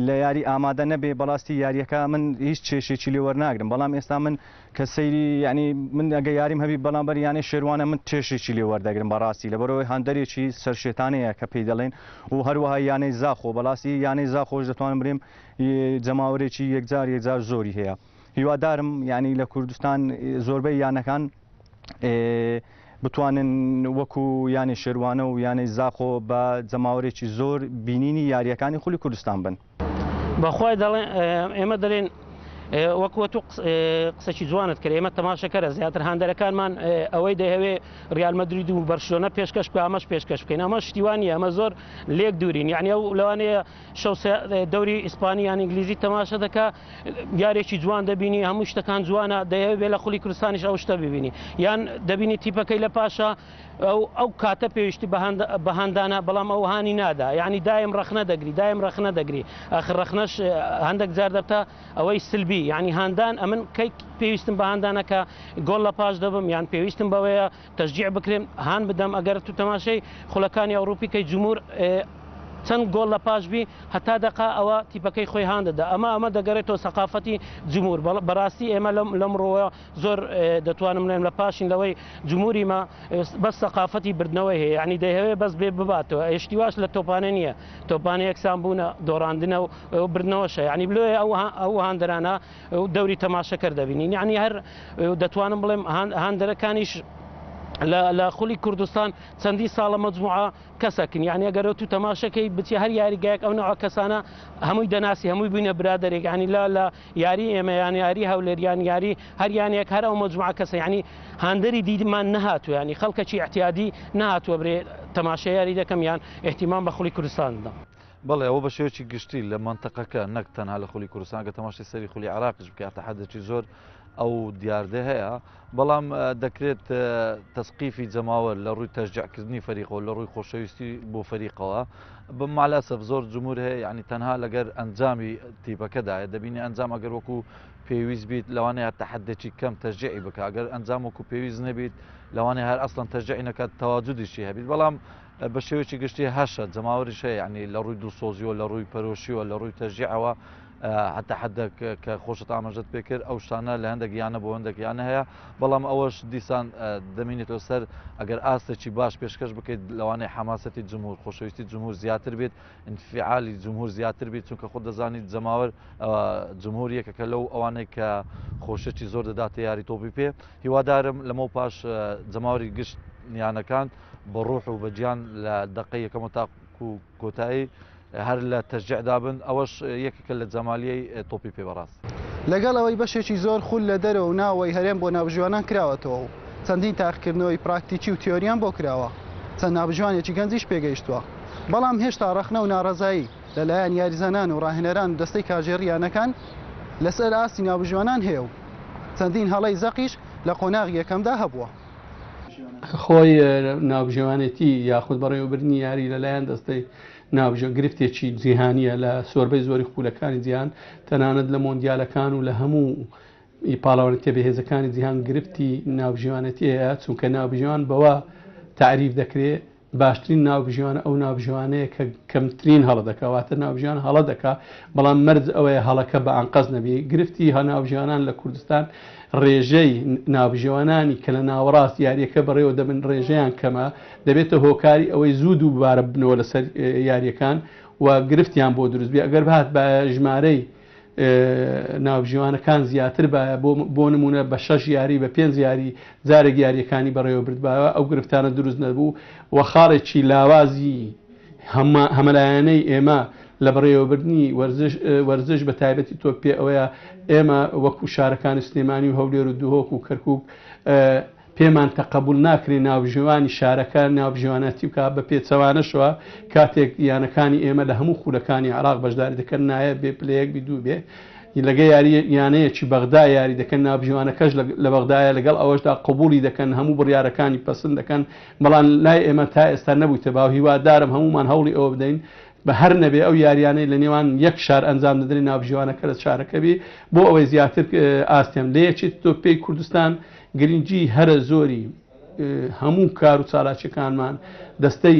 لە یاری ئامادە نەبێ بەڕاستی یاریەکە من هیچ چێشێکی لێ وەرناگرم بەڵام ئێستا من کە سەیری یعنی من ئەگە یاریم هەبی بەڵامبەر یانەی شێروانە من چێشێکی لێ وەردەگرم بەڕاستی لەبەرەوەی هاندەرێکی سەرشێتانەیە کە پێی دەڵێن و هەروەها یانەی زاخۆ بەڵاستی یانەی زاخۆش دەتوانم برێم جەماوەرێکی یەکجار یەکجار زۆری هەیە هیوادارم یعنی لە کوردستان زۆربەی یانەکان بتوانن وەکو یانەی شێروانە و یانەی زاخۆ بە جەماوەرێکی زۆر بینینی یارییەکانی خولی کوردستان بن. بەخوای دەڵێن ئێمە دەلێن وەکو تو قسەکی جوانت کرد ئێمە تەماشەکەرە زیاتر هاندەرەکانمان ئەوەی دەیەوێ ریال مەدرید و بەرشلۆنە پێشکەش بکە ئەمەش پێشکەش بکەین ئەمە شتیوان نیە ئەمە زۆر لێک دوورین یعنی ئەو لەوانەیە شەو دەوری ئیسپانی یان ئینگلیزی تەماشە دەکا یارێکی جوان دەبینی هەموو شتەکان جوانە دەیەوێت بێ لە خولی کوردستانیش ئەو شتە ببینی یان دەبینی تیپەکەی لە پاشە ئەو ئەو کاتە پێویستی بەهاندانە بەڵام ئەو هانی نادا یعنی دایم ڕەخنە دەگری دایم ڕەخنە دەگری ئەخر ڕەخنەش هەندێک جار دەبتە ئەوەی سلبی یعنی هاندان ئەمن کەی پێویستم بە هاندانە کە گۆڵ لە پاش دەبم یان پێویستم بەوەیە تەشجیع بکرێم هان بدەم ئەگەر تو تەماشەی خولەکانی ئەوروپی کەی جمهور چەند گۆڵ لە پاش بی هەتا دەقا ئەوە تیپەکەی خۆی هان دەدا ئەمە ئەمە دەگەرێتەوە سەقافەتی جمهور بەڕاستی ئێمە لەم لەم ڕۆوە زۆر دەتوانم بڵێم لە پاشین لەوەی جمهوری مە بەس سەقافەتی بردنەوەی هەیە یعنی دەیهەوێ بەس بێ بباتەوە شتی واش لە تۆپانە نییە تۆپانە یەکسان بوونە دۆڕاندنە و بردنەوەشە یعنی بلۆیە ئەو ئەو هاندەرانە دەوری تەماشەکەر دەبینین یعنی هەر دەتوانم بڵێم هاندەرەکانیش لە خولی کوردستان چەندی ساڵە مەجموعە کەسەکن یعنی ئەگەر تو تەماشەکەی بچی هەر یاریگایەک ئەو نەوە کەسانە هەمووی دەناسی هەمووی بووینە برادێک ینی لە لە یاری ئێمە یان یاری هەولێریان یاری هەر یانێک هەر ئەو مەجموعە کەسە ینی هاندەری دیدمان نەهاتوو ینی خەڵکەکی احتیادی نەهاتووە برێ تەماشە یاری دەکەم یان احتیمام بە خولی کوردستان دەم. بەڵێ ئەوە بە شێوەیەکی گشتی لە مەنتەقەکە نەک تەنها لە خولی کوردستان کە تەماشای سەری خولی عێراقیش بکات تەحەدێکی زۆر ئەو دیاردە هەیە بەڵام دەکرێت تەسقیفی جەماوەر لە ڕووی تەشجعکردنی فەریقەوە لە ڕووی خۆشەویستی بۆ فەریقەوە بەمالاسەف زۆر جمهور هەیە یعنی تەنها لەگەر ئەنجامی تیپەکەدایە دەبینی ئەنجام ئەگەر وەکو پێویست بیت لەوانەیە تەحەدێکی کەم تەشجعی بکە ئەگەر ئەنجام وەکو پێویست نەبیت لەوانەیە هەر ئەسڵەن تەشجعی نەکات تەواجودیشی هەبیت بەڵام بە شێوەیەکی گشتی هەشە جەماوەریش هەیە یعنی لە ڕووی دڵسۆزیەوە لە ڕووی پەرۆشیەوە لە ڕووی تەشجیعەوە حتا حدێک کە خۆشت ئاماژەت پێ کرد ئەو شتانە لە هەندێک یانە بۆ هەندێک یانە هەیە بەڵام ئەوەش دیسان دەمینێتەوە سەر ئەگەر ئاستێکی باش پێشکەش بکەیت لەوانەیە حەماسەتی جمهور خۆشەویستی جمهور زیاتر بێت انفعالی جمهور زیاتر بێت چونکە خۆت دەزانیت جەماوەر جمهور یەکەکە لەو ئەوانەی کە خۆشەکی زۆر دەداتە یاری تۆپی پێ هیوادارم لەمەو پاش جەماوەری گشت یانەکان بە ڕوح و بە گیان لە دەقەی یەکەمەوە تاکو کۆتایی هەر لە تەشجیعدا بن، ئەوەش یەکێکە لە جەمالیەی تۆپی پێ بەڕاست. لەگەڵ ئەوەی بەشێکی زۆر خول لە دەرەوە و ناوەوەی هەرێم بۆ ناوبژیوانان کراوەتەوە و چەندین تاقیکردنەوەی پراکتیکی و تیۆریان بۆ کراوە، چەند ناوبژیوانێکی گەنجیش پێگەیشتووە، بەڵام هێشتا ڕەخنە و ناڕەزایی لەلایەن یاریزانان و ڕاهێنەران و دەستەی کارگێڕی یانەکان لەسەر ئاستی ناوبژیوانان هەیە و چەندین هەڵەی زەقیش لە قۆناغی یەکەمدا هەبووە. خۆی ناوبژیوانێتی یاخود بەڕێوەبردنی یاری لەلایەن دەستەی ناوبژیوان گرفتێکی جیهانیە لە سۆربەی زۆری خولەکانی جیهان تەنانەت لە مۆندیالەکان و لە هەموو پاڵەوانێتیە بەهێزەکانی جیهان گرفتی ناوبژیوانێتی هەیە چونکە ناوبژیوان بەوە تعریف دەکرێ باشترین ناوبژیوان ئەو ناوبژیوانەیە کە کەمترین هەڵە دەکا، واتە ناوبژیوان هەڵە دەکا، بەڵام مەرج ئەوەیە هەڵەکە بە ئەنقەست نەبی. گرفتی ناوبژیوانان لە کوردستان ڕێژەی ناوبژیوانانی کە لە ناوەڕاست یارییەکە بەڕێوە دەبن ڕێژەیان کەمە، دەبێتە هۆکاری ئەوەی زوو دووبارە ببنەوە لەسەر یارییەکان و گرفتیان بۆ دروست بێ. ئەگەر بهاتبایە ژمارەی. ناوبژیوانەکان زیاتر بایە بۆ نمونە بە شەش یاری بە پێنج یاری جارێک یاریەکانی بەڕێوە بردبایە ئەو گرفتانە دروست نەبوو و خاڵێکی لاوازی هەمەلایەنەی ئێمە لە بەڕێوەبردنی وەرزش بە تایبەتی تۆپ پێ ئەوەیە ئێمە وەکو شارەکانی سلێمانی و هەولێر و دهۆک و کەرکک پێمان تەقەبول ناکرێ ناوبژیوانی شارەکە ناوبژیواناتی بکا، بە پێچەوانەشەوە کاتێک یانەکانی ئێمە لە هەموو خولەکانی عێراق بەشداری دەکەن نایە بێ پلە یەک بی دوو بێ لەگە یاری یانەیەکی بەغدا یاری دەکەن ناوبژیوانەکەش لە بەغدایە لەگەڵ ئەوەشدا قبوڵی دەکەن هەموو بڕیارەکانی پەسند دەکەن بەڵام لای ئێمە تا ئێستا نەبوویتە باو هیوادارم هەموومان هەوڵی ئەوە بدەین بە هەر نەبێ ئەو یاریانەی لە نێوان یەک شار ئەنجام دەدرێن ناوبژیوانەکە لە شارەکە بی بۆ ئەوەی زیاتر ئاستیان لە یەکێتی تۆپی کوردستان گرنگی هەرە زۆری هەموو کار و چالاکیەکانمان دەستەی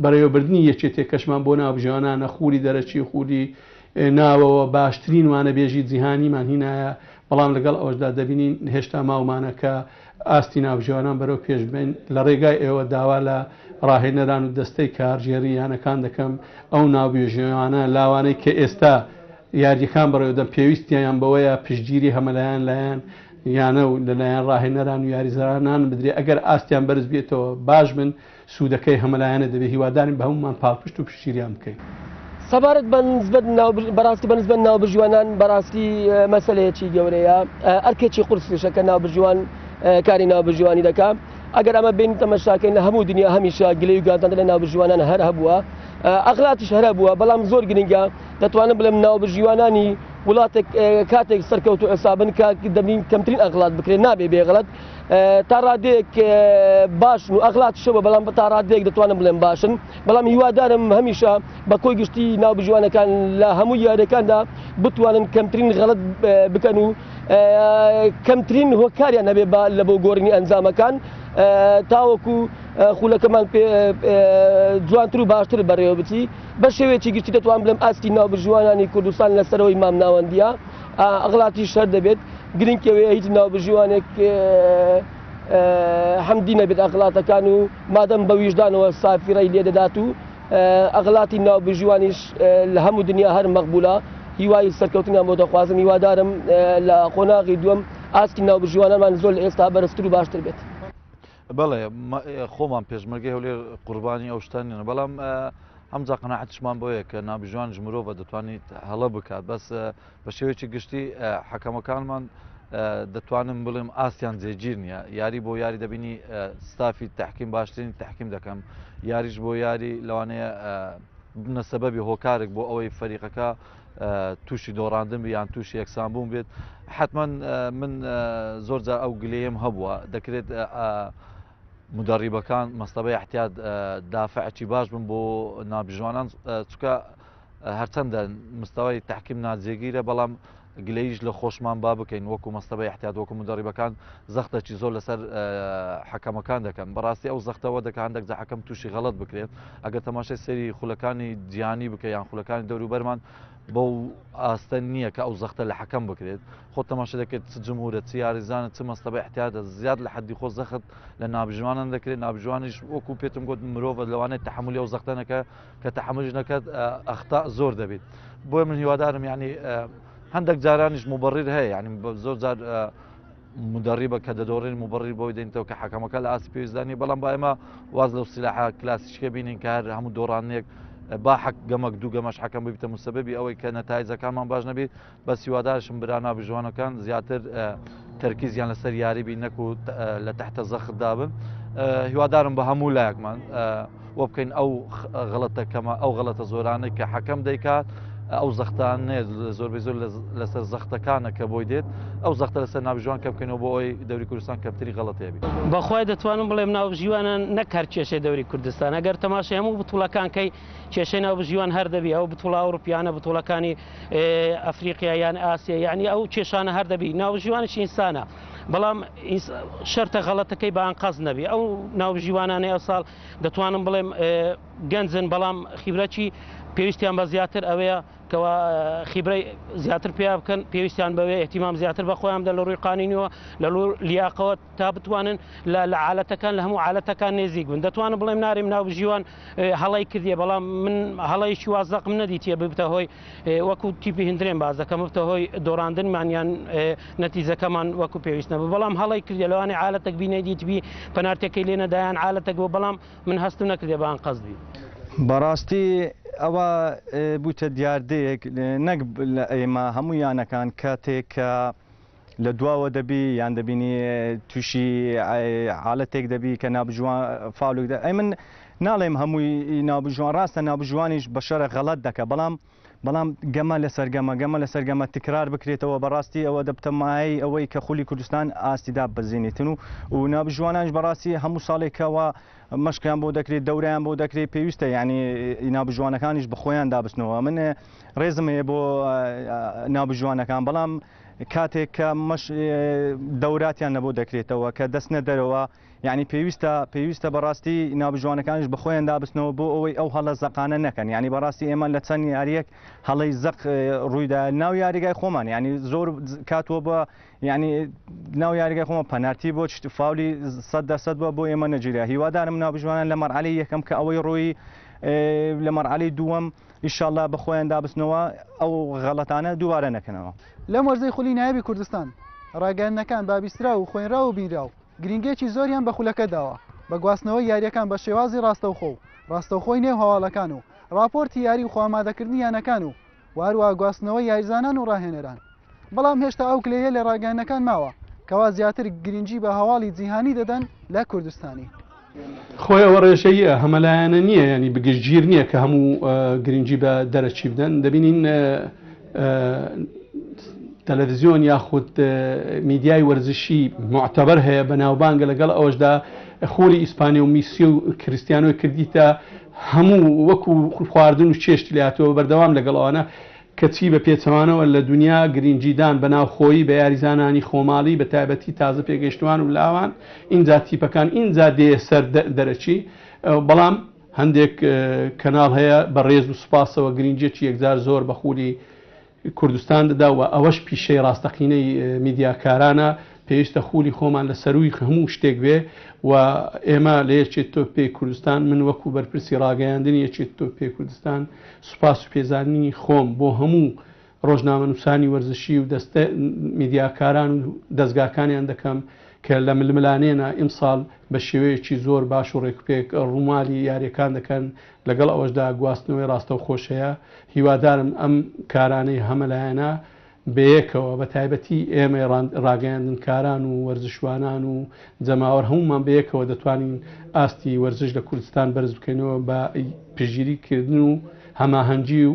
بەڕێوەبردنی یەکێتیەکەشمان بۆ ناوبژیوانانە خولی دەرەکی خولی ناوەوە باشترین وانەبێژی جیهانیمان هینایە بەڵام لەگەڵ ئەوەشدا دەبینین هێشتا ماومانە کە ئاستی ناوبژیوانان بەرەو پێش ببەین لە ڕێگای ئێوە داوا لە ڕاهێنەران و دەستەی کارگێڕی یانەکان دەکەم ئەو ناوبژیوانە لاوانەی کە ئێستا یاریەکان بەڕێوەدەن پێویستیان بەوەیە پشتگیری هەمەلایەن لایەن یانە و لەلایەن ڕاهێنەران و یاریزانان بدرێ ئەگەر ئاستیان بەرز بێتەوە باش بن سوودەکەی هەمەلایەنە دەبێ هیوادارین بە هەموومان پاڵپشت و پشتگیریان بکەین. سەبارەت بە نسبەت ناو بەڕاستی بە نسبەت ناوبژیوانان بەڕاستی مەسەلەیەکی گەورەیە ئەرکێکی قورسیشە کە ناوبژیوان کاری ناوبژیوانی دەکا ئەگەر ئەمە بین تەمەشاکەین لە هەموو دنیا هەمیشە گلەی و گازاندە لە ناوبژیوانان هەر هەبووە ئەغلاتیش هەر هەبووە بەڵام زۆر گرنگە دەتوانم بڵێم ناوبژیوانانی وڵاتێک کاتێک سەرکەوتو حسابن کە دەبین کەمترین ئەغڵات بکرێت نابێ بێغڵەت تا ڕادەیەک باشن و ئەغلات شەوە بەڵام تا ڕادەیەک دەتوانم بڵێم باشن بەڵام هیوادارم هەمیشە بە کۆی گشتی ناوبژیوانەکان لە هەموو یاریەکاندا بتوانن کەمترین غەڵت بکەن و کەمترین هۆکاریان هەبێ بە لە بۆ گۆڕینی ئەنجامەکان تاوەکو خولەکەمان جوانتر و باشتر بەڕێوە بچی بە شێوەیەکی گشتی دەتوانم بڵێم ئاستی ناوبژیوانانی کوردستان لە سەرەوەی مامناوەندیە ئەغڵاتیش هەر دەبێت گرنگ ئەوەیە هیچ ناوبژیوانێک حەمدی نەبێت ئەغڵاتەکان و مادەم بە ویژدانەوە سافیڕەی لێ دەدات و ئەغڵاتی ناوبژیوانیش لە هەموو دنیا هەر مەقبولە هیوای سەرکەوتنیان بۆ دەخوازم هیوادارم لە قۆناغی دووەم ئاستی ناوبژیوانانمان زۆر لە ئێستا بەرزتر و باشتر بێت. بەڵێ خۆمان پێشمەرگەی هەولێر قوربانی ئەو شتە نین بەڵام هەمجا قەناعەتیشمان بۆیە کە نابژوانش مرۆڤە دەتوانیت هەڵە بکات بەس بە شێوەیەکی گشتی حەکەمەکانمان دەتوانم بڵێم ئاستیان جێگیر نییە یاری بۆ یاری دەبینی ستافی تحکیم باشترین تحکیم دەکەم یاریش بۆ یاری لەوانەیە بنە سەبەبی هۆکارێک بۆ ئەوەی فەریقەکە تووشی دۆڕاندن یان تووشی یەکسان بوون بێت حتمما من زۆر جار ئەو گلەیەم هەبووە دەکرێت مدەڕیبەکان مەستەبەی احتیاط دافعی باش بن بۆ نابژوانان چکە هەرچەندە مستەوای تحکیم ناجێگیرە بەڵام گلەیش لە خۆشمان با بکەین وەکو مەستەبەی احتیاط وەکو مدەڕیبەکان زەختێکی زۆر لەسەر حەکەمەکان دەکەن بەڕاستی ئەو زەختەوە دەکە هەندێک جا حەکەم تووشی غەڵەت بکرێت ئەگەر تەماشای سەری خولەکانی جیهانی بکە یان خولەکانی دەوروبەرمان بەو ئاستە نییە کە ئەو زەختە لە حەکەم بکرێت خۆ تەماشا دەکرێت چ جمهورە چ یاریزانە چ مەستەبە احتیاطە زیاد لە حەدی خۆ زەخت لە نابژوانان دەکرێت نابژوانیش وەکو پێتم گوت مرۆڤە لەوانەیە تەحملی ئەو زەختە نەکە کە تەحملیش نەکات ئەختا زۆر دەبێت بۆیە من هیوادارم یعنی هەندێک جارانیش مبڕیر هەیە یعنی زۆر جار مدەڕیبە کە دەدۆڕێن مبڕیر بۆی دێنیتەوە کە حەکەمەکە لە ئاستی پێویستدا نییە بەڵام با ئێمە واز لەو سیلاحە کلاسیکە بینین کە هەر هەموو دۆڕانێک با حەک گەمەک دوو گەمەش حەکەم ببیتە مسەبەبی ئەوەی کە نەتایجەکانمان باش نەبێت بەس هیوادارشم برا نابژوانەکان زیاتر تەرکیزیان لەسەر یاری بی نەکو لە تەحتە زەختدا بن هیوادارم بە هەموو لایەکمان وە بکەین ئەو غەڵەتە کەمە ئەو غەڵەتە زۆرانەی کە حەکەم دەیکات ئەو زەختان زۆربەی زۆر لەسەر زەختەکانە کە بۆی دێت ئەو زەختە لەسەر ناوبژیوان کەم بکەینەوە بۆ ئەوەی دەوری کوردستان کەمترین غەڵەتێ بێت. بەخوای دەتوانم بڵێم ناوبژیوانان نەک هەر کێشەی دەوری کوردستان ئەگەر تەماشای هەموو بتوڵەکان کەی کێشەی ناوبژیوان هەر دەبی ئەو بتوڵە ئەوروپیانە بتوڵەکانی ئەفریقیا یان ئاسیا یعنی ئەو کێشانە هەر دەبی ناوبژیوانش ئینسانە بەڵام شەرتە غەڵەتەکەی بە ئەنقەست نەبی ئەو ناوبژیوانانەی ئەو ساڵ دەتوانم بڵێم گەنجن بەڵام خیبرەکی پێویستیان بە زیاتر ئەوەیە کەوا خیبرەی زیاتر پیا بکەن، پێویستیان بەوەیە ئیهتیمام زیاتر بە خۆیان بدەن لە ڕووی قانونیەوە، لە ڕووی لیاقەوە تا بتوانن لە لە عالەتەکان لە هەموو عالەتەکان نێزیک بن. دەتوانم بڵێم نارێم ناوبژیوان هەڵەی کردیە، بەڵام من هەڵەیەکی وا زەقم نەدیتیە ببتە هۆی وەکو تیپی هندرێن باس دەکەم ببتە هۆی دۆڕاندنمان یان نەتیجەکەمان وەکو پێویست نەبوو، بەڵام هەڵەی کردیە لەوانەیە عالەتەک بی نەیدیتبی پەنارتیەکەی لێ نەدا یان عالەتەک بوو، بەڵام من هەستم نەکردیە بە ئەنقەست بی. بەڕاستی ئەوە بووتە دیاردەیەک نەک لە ئێمە هەموو یانەکان کاتێک کە لە دواوە دەبی یان دەبینی تووشی حالەتێک دەبی کە نابجوان فاولێک دە ئەی من ناڵێم هەمووی نابجوان ڕاستە نابجوانیش بەشەرە غەڵەت دەکە بەڵام بەڵام گەمە لەسەر گەمە، گەمە لەسەر گەمە تکرار بکرێتەوە، بەڕاستی ئەوە دەبتە مایەی ئەوەی کە خولی کوردستان ئاستی داببەزێنێتن و و نابژوانانیش بەڕاستی هەموو ساڵێک کەوا مەشقیان بۆ دەکرێت، دەورەیان بۆ دەکرێت، پێویستە یانی نابژوانەکانیش بە خۆیان دابچنەوە. من ڕێزم هەیە بۆ نابژوانەکان، بەڵام کاتێک کە مەش دەوراتیان لەبۆ دەکرێتەوە کە دەچنە دەرەوە، یانی پێویستە پێویستە بەڕاستی ناوبژیوانەکانیش بەخۆیاندا بچنەوە بۆ ئەوەی ئەو هەڵە زەقانە نەکەن یانی بەڕاستی ئێمە لە چەند یاریەک هەڵەی زەق ڕوویدا ناو یاریگای خۆمان یانی زۆر کاتوە بە یانی ناو یاریگای خۆمان پەنارتی بۆ فاولی 100% بووە بۆ ئێمە نەگیرا هیوادارم ناوبژیوانان لە مەرحەلەی یەکەم کە ئەوەی ڕووی لە مەرحەلەی دووەم ئیشاڵا بە خۆیاندا بچنەوە ئەو غەڵەتانە دووبارە نەکەنەوە. لەم وەرزەی خولی نایابی کوردستان ڕاگەیاندنەکان بە بیستراو و خوێنراو و بینراو گرینگیەکی زۆریان بە خولەکە داوە بە گواستنەوەی یاریەکان بە شێوازی ڕاستەوخۆ و ڕاستەوخۆی نێو هەواڵەکان و ڕاپۆرتی یاری و خۆئامادەکردنی یانەکان و و هەروەها گواستنەوەی یاریزانان و ڕاهێنەران بەڵام هێشتا ئەو گلەییە لە ڕاگەیاندنەکان ماوە کەوا زیاتر گرینگی بە هەواڵی جیهانی دەدەن لە کوردستانی. خۆی ئەوە ڕێژەییە هەمەلایەنە نییە ینی بگشتگیر نییە کە هەموو گرنگی بە دەرەکی بدەن دەبینین تەلەڤزیۆن یاخود میدیای وەرزشی معتەبەر هەیە بە ناوبانگە لەگەڵ ئەوەشدا خولی ئیسپانی و میسی و کریستیانۆی کردیتە هەموو وەکو خواردن و چێشت لاتەوە بەردەوام لەگەڵ ئەوانە کەچی بە پێچەوانەوە لە دونیا گرینگیدان بە ناوخۆیی بە یاریزانانی خۆماڵی بە تایبەتی تازە پێگەیشتوان و لاوان ئینجا تیپەکان ئینجا دێیە سەر دەرەکی بەڵام هەندێک کەناڵ هەیە بە ڕێز و سوپاسەوە گرینگیەکی یەکجار زۆر بە خولی کوردستان دەدا و ئەوەش پیشەی ڕاستەقینەی میدیاکارانە پێویستە خولی خۆمان لە سەرووی هەموو شتێک بێ و ئێمە لە یەکێتی تۆپی پێی کوردستان من وەکو بەرپرسی ڕاگەیاندنی یەکێتی تۆپی پێی کوردستان سوپاس و پێزانینی خۆم بۆ هەموو ڕۆژنامەنووسانی وەرزشی و دەستە میدیاکاران و دەزگاکانیان دەکەم کە لە ململانێنا ئیمساڵ بە شێوەیەکی زۆر باش و ڕێکوپێک ڕوومالی یاریەکان دەکەن لەگەڵ ئەوەشدا گواستنەوەی ڕاستەوخۆش هەیە هیوادارم ئەم کارانەی هەمەلایەنە بەیەکەوە بە تایبەتی ئێمەی ڕاگەیاندنکاران و وەرزشوانان و جەماوەر هەموومان بەیەکەوە دەتوانین ئاستی وەرزش لە کوردستان بەرز بکەینەوە بە پشتگیری کردن و هەماهەنگی و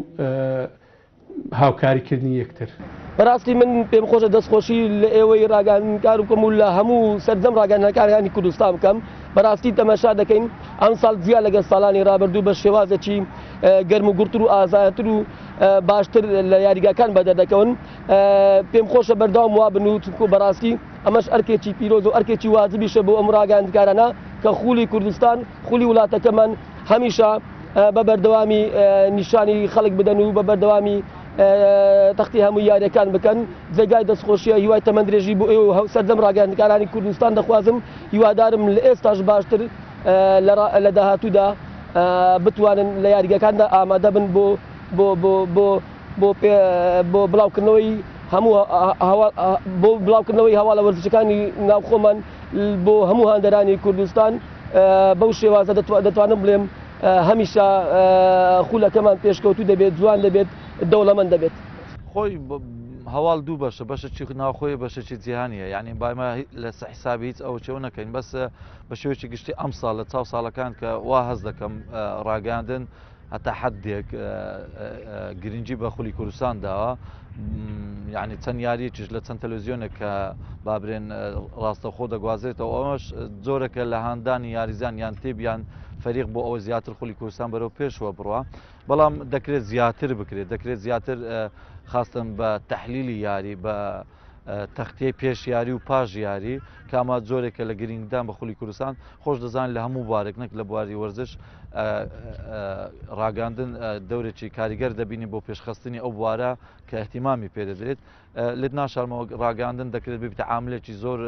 هاوکاری کردنی یەکتر. بەراستی من پێم خۆشە دەستخۆشی لە ئێوەی ڕاگەیاندنکار بکەم و لە هەموو سەرجەم ڕاگەیاندنەکانی کوردستان بکەم بەراستی تەماشا دەکەین ئەمساڵ جیا لەگەڵ ساڵانی ڕابردوو بە شێوازێکی گەرم و گوڕتر و ئازایەتر و باشتر لە یاریگاکان بەدەردەکەون پێم خۆشە بەردەوام وابن و چونکو بەڕاستی ئەمەش ئەرکێکی پیرۆز و ئەرکێکی واجبیشە بۆ ئەم ڕاگەیاندکارانە کە خولی کوردستان خولی وڵاتەکەمان هەمیشە بە بەردەوامی نیشانی خەڵک بدەن و بە بەردەوامی تەختی هەموو یاریەکان بکەن جێگای دەستخۆشیە هیوای تەمەندرێژی بۆ ئێوە و سەرجەم ڕاگەیاندکارانی کوردستان دەخوازم هیوادارم لە ئێستاش باشتر لە داهاتوودا بتوانن لە یاریگەکاندا ئامادە بن بۆ بۆ بۆ بۆ بۆ بۆ بڵاوکردنەوەی هەموو بۆ بڵاوکردنەوەی هەواڵە وەرزشەکانی ناوخۆمان بۆ هەموو هاندەرانی کوردستان بەو شێوازە دەتوانم بڵێم هەمیشە خولەکەمان پێشکەوتوو دەبێت جوان دەبێت دەوڵەمەند دەبێت. خۆی هەواڵ دوو بەشە بەشەکی ناوخۆی بەشەکی جیهانیە یعنی بایمە لە حسابی هیچ ئەوە چێوە نەکەین بەس بە شێوەیەکی گشتی ئەمساڵ لە چاو ساڵەکان کە وا هەست دەکەم ڕاگەیاندن هەتا حدێک گرنگی بە خولی کوردستان داوە یعنی چەند یاریەکیش لە چەند تەلەڤزیۆنێک کە بابرێن ڕاستەخۆ دەگوازێتەوە ئەوەش جۆرەکە لە هاندانی یاریزان یان تیبیان فەریق بۆ ئەوە زیاتر خولی کوردستان بەرەو پێشوە بڕە بەڵام دەکرێت زیاتر بکرێت دەکرێت زیاتر خاستن بە تەحلیلی یاری بە تەختیەی پێش یاری و پاش یاری کە کامە جۆرێکە لە گرنگدان بە خولی کوردستان خۆش دەزانین لە هەموو بوارێک نەک لە بواری وەرزش ڕاگەاندن دەورێکی کاریگەر دەبینی بۆ پێشخستنی ئەو بوارە کە احتیمامی پێدەدرێت لێت ناشارمەوە ڕاگەاندن دەکرێت ببیتە عاملێکی زۆر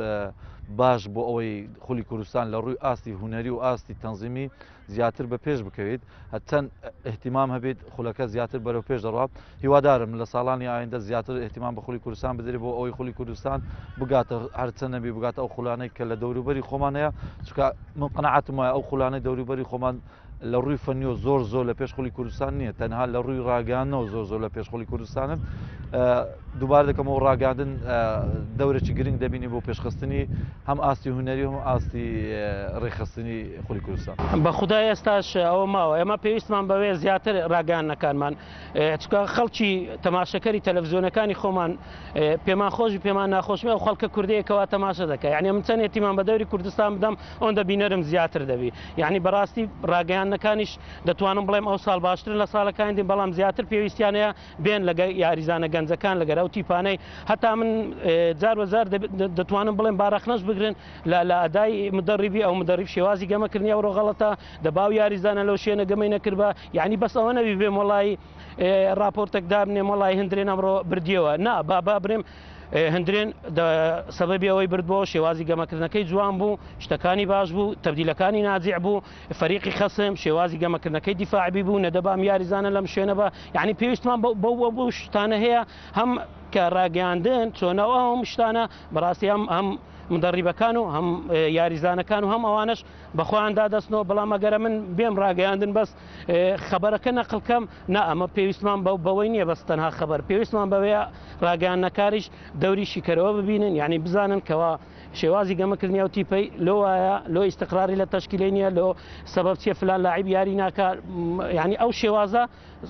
باش بۆ ئەوەی خولی کوردستان لە ڕووی ئاستی هوەری و ئاستی تەنزیمی زیاتر بە پێش بکەوێت هەرچەند احتیمام هەبێت خولەکە زیاتر بەرەو پێش دەڕات هیوادارم لە ساڵانی ئایندە زیاتر احتیمام بە خولی کوردستان بدرێت بۆ ئەوەی خولی کوردستان بگاتە هەرچەند نەبی بگاتە ئەو خولانەی کە لە دەوروبەری خۆمان هەیە چونکە من قەناعەتم وایە ئەو خولانەی دەوروبەری خۆمان لە ڕووی فەنیەوە زۆر زۆر لە پێش خولی کوردستان نییە تەنها لە ڕووی ڕاگەیاندنەوە زۆر زۆر لە پێش خولی کوردستانن دووبارە دەکەمەوە ڕاگەاندن دەورێکی گرنگ دەبینی بۆ پێشخستنی هەم ئاستی هونەری هەم ئاستی ڕێکخستنی خولی کوردستان. بە خودا ئێستاش ئەوە ماوە ئێمە پێویستمان بەوەیە زیاتر ڕاگەیاندنەکانمان چونکە خەڵکی تەماشەکەری تەلەڤزیۆنەکانی خۆمان پێمان خۆش پێمان ناخۆشمی ئەو خەڵکە کوردەیە کەوا تەماشە دەکە یعنی من چەندێتیمان بە دەوری کوردستان بدەم ئەوەندە بینەرم زیاتر دەبی یعنی بەڕاستی ڕاگەیاندنەکانیش دەتوانم بڵێم ئەو ساڵ باشترن لە ساڵەکانی دین بەڵام زیاتر پێویستیانەیە بێن لەگە یاریزانە گەنجەکان لەگەر ئەو تیپانەی هەتا من جار وە جار دەتوانم بڵێم با ڕەخنەش بگرن لە لە ئەدای مدەڕیبی ئەو مدەڕیب شێوازی گەمەکردنی ئەوڕۆ غەڵەتە دەباو یاریزانە لەو شوێنە گەمەی نەکردبا یعنی بەس ئەوە نەبی بێم وەڵی راپۆرتێک دابنێم وەڵی هندرێن ئەمڕۆ بردیەوە نا با با برێم هندرێن سەبەبی ئەوەی بردبەوە شێوازی گەمەکردنەکەی جوان بوو شتەکانی باش بوو تەبدیلەکانی ناجیع بوو فەریقی خەسم شێوازی گەمەکردنەکەی دیفاعبی بوو نەدەبام یاریزانە لەم شوێنە بە یعنی پێویستمان بەو بەو شتانە هەیە هەم کە ڕاگەیاندن چۆنەوە ئەم شتانە بەڕاستی هەم هەم مدەڕیبەکان و هەم یاریزانەکان و هەم ئەوانش بەخۆیاندا دەستنەوە بەڵام ئەگەرە من بێم ڕاگەیاندن بەس خەبەرەکە نەقل کەم نا ئەمە پێویستمان بەو بەوەی نییە بەس تەنها خەبەر پێویستمان بەوەیە ڕاگەیاندنەکاریش دەوری شیکەرەوە ببینن یعنی بزانن کەوا شێوازی گەمەکردنی ئەو تیپەی لۆ وایە لۆ ئیستقراری لە تەشکیلەی نییە لۆ سەبەب چیە فلان لاعیب یاری ناکا یعنی ئەو شێوازە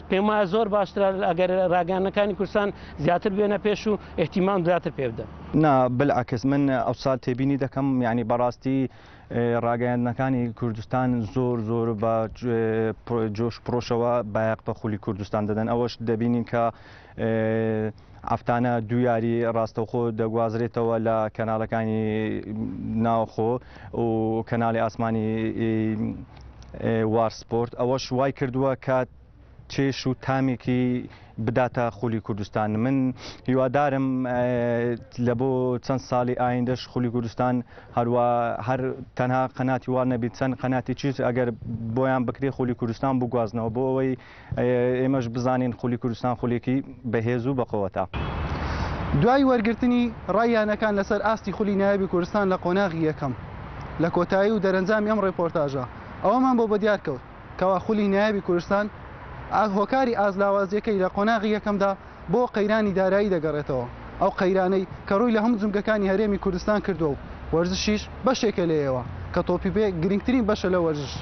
پێم وایە زۆر باشترە ئەگەر ڕاگەیاندنەکانی کوردستان زیاتر بێنە پێش و ئیهتیمام زیاتر پێ بدەن. نا بالعکس من ئەوسال تێبینی دەکەم یعنی بەڕاستی ڕاگەیاندنەکانی کوردستان زۆر زۆر بە جۆش پرۆشەوە بایەق بە خولی کوردستان دەدەن ئەوەش دەبینین کە هەفتانە دوو یاری ڕاستەوخۆ دەگوازرێتەوە لە کەناڵەکانی ناوخۆ و کەناڵی ئاسمانی وار سپۆرت ئەوەش وای کردووە کە چێش و تامێکی بداتە خولی کوردستان من هیوادارم لە بۆ چەند ساڵی ئایندەش خولی کوردستان هەروە هەر تەنها قەناتی وار نەبیت چەند قەناتی چیز ئەگەر بۆیان بکرێ خولی کوردستان بگوازنەوە بۆ ئەوەی ئێمەش بزانین خولی کوردستان خولێکی بەهێز و بەقوەتە. دوای وەرگرتنی ڕای یانەکان لەسەر ئاستی خولی نایابی کوردستان لە قۆناغی یەکەم، لە کۆتایی و دەرەنجامی ئەم ڕێپۆرتاژە ئەوەمان بۆ بەدیار کەوت کەوا خولی نایابی کوردستان هۆکاری ئاست لاوازیەکەی لە قۆناغی یەکەمدا بۆ قەیرانی دارایی دەگەڕێتەوە، ئەو قەیرانەی کە ڕووی لە هەموو جومگەکانی هەرێمی کوردستان کردووە و وەرزشیش بەشێکە لێیەوە کە تۆپی پێ گرنگترین بەشە لە وەرزش.